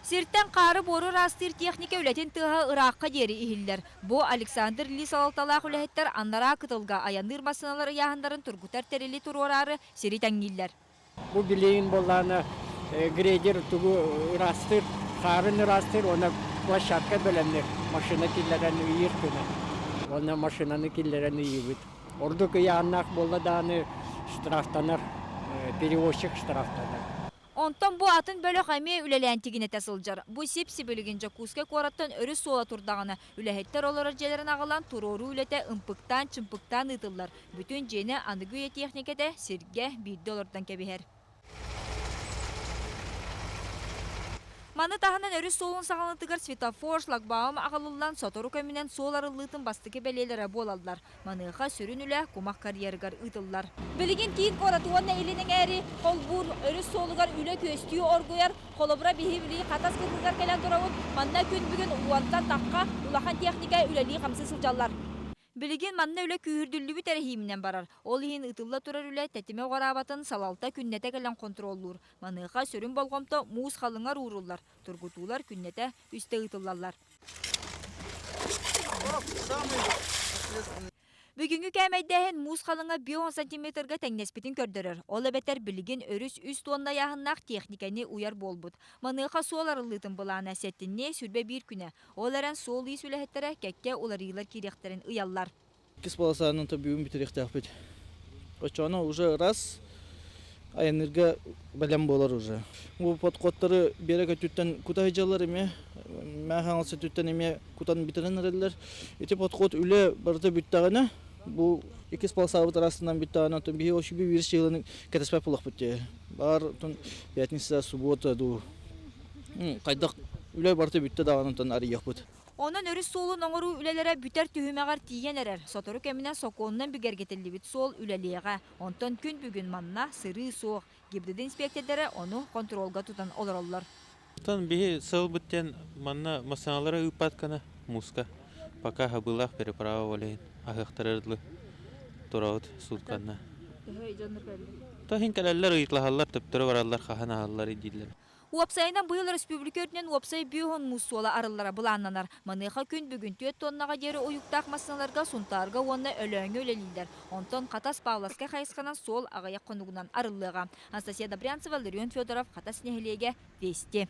Сиртэн хаары-буору ыраастыыр техника үлэтин тыаһа ыраахха диэри иһиллэр. Бу Александр Ли салалталаах үлэһиттэр анараа кытылга айанныыр массыыналар ыйааһыннарын тургутар тэрили туруораары сири тэҥнииллэр. Бу билигин буоллаҕына грейдер тугу ыраастыыр, хаарын ыраастыыр уонна площадка бэлэмниир, машина киллэрэн ыйыыр гына. Уонна машинаны киллэрэн ыйыыбыт. Ордук ыйааннаах буолла даҕаны штрафтанар, перевозчик штрафтанар. Онтон бу атын бөлөх эмиэ үлэлээн тигинэтэ сылдьар. Бу сип-сибилигин Дьокуускай куораттан өрүс суола турдаҕына, үлэһиттэр олорор дьиэлэрин аҕалан туруоруу үлэтэ ымпыктаан-чымпыктаан ыытыллар. Бүтүн дьиэни аныгы үйэ техникэтэ сиргэ биирдэ олордон кэбиһэр. Маны таһынан өрүс суолун саҕаланытыгар светофор, шлагбаум аҕалыллан сотору кэминэн суол арыллыытын бастакы бэлиэлэрэ буолаллар. Маныаха сүрүн үлэ кумах карьерыгар ыытыллар. Билигин киин куорат уонна илин эҥээри холбуур өрүс суолугар үлэ күөстүү оргуйар. Холобура, биһи билии Хатас кытылыгар кэлэн турабыт. Манна күн бүгүн уонтан тахха улахан техника үлэлии-хамсыы сылдьаллар. Билигин манна үлэ күүһүрдүллүбүт эрэһииминэн барар. Ол иһин ыытылла турар үлэ тэтимэ уҕараабатын салалта күннэтэ кэлэн хонтуруоллуур. Маныаха сүрүн болҕомто муус халыҥар ууруллар. Тургутуулар күннэтэ үстэ ыытыллаллар. Бүгүҥҥү кээмэйдээһин муус халыҥа 50 сантиметрга тэҥнэспитин көрдөрөр. Ол эбэтэр билигин өрүс үс туонна ыйааһыннаах техникэни уйар буолбут. Маныаха суол арыллыытын былаана сэтинньи 21 күнэ. Ол эрэн суол-иис үлэһиттэрэ кэккэ уларыйыылар киириэхтэрин ыйаллар. Иккис полосанан бүгүн бүтүрүөхтээхпит. Оччоҕуна уже раз айанныырга бэлэм буолар уже. Бу подходтары биэрэ көтүттэн кута сылдьаллар эмиэ, Мэхаҥалас өттүттэн эмиэ кутан бүтэрэн эрэллэр. Ити подход үлэ барыта бүттэҕинэ, бу иккис полосабыт араастынан бүттэҕинэ, оттон биһи ошибе биир сыаланы кэтэспэт буолуохпут дии. Баар оттон пятница, суббота дуу хайдах үлэ барыта бүттэ даҕаны онтон арыйыахпыт. Онон өрүс суолун оҥоруу үлэлэрэ бүтэр түһүмэҕэр тиийэн эрэр. Сотору кэминэн сокуонунан бигэргэтиллибит суол үлэлиэҕэ. Онтон күн бүгүн манна сырыы суох. ГИБДД инспиэктэрдэрэ ону хонтуруолга тутан олороллор. Оттон биһи сылбыт диэн манна массыыналары ыыппат гына мууска пока хабыылаах переправа ол иһин аһыахтарар дылы турабыт сутканна. Тоһин кэлэллэр ыйыталаһаллар төптөрү бараллар хаһан аһаллар дииллэр. Уопсайынан быйыл өрөспүүбүлүкэ үрдүнэн уопсай 50 муус суола арыллара былааннанар. Маныаха күн бүгүн 4 тоннаҕа диэри уйуктаах массыыналарга Сунтаарга уонна Өлөөҥҥө үлэлииллэр. Онтон Хатас Павловскай хайысханан суол аҕыйах хонугунан арыллыаҕа. Анастасия Добрянцева, Ларион Федоров, Хатас нэһилиэгэ, Вести.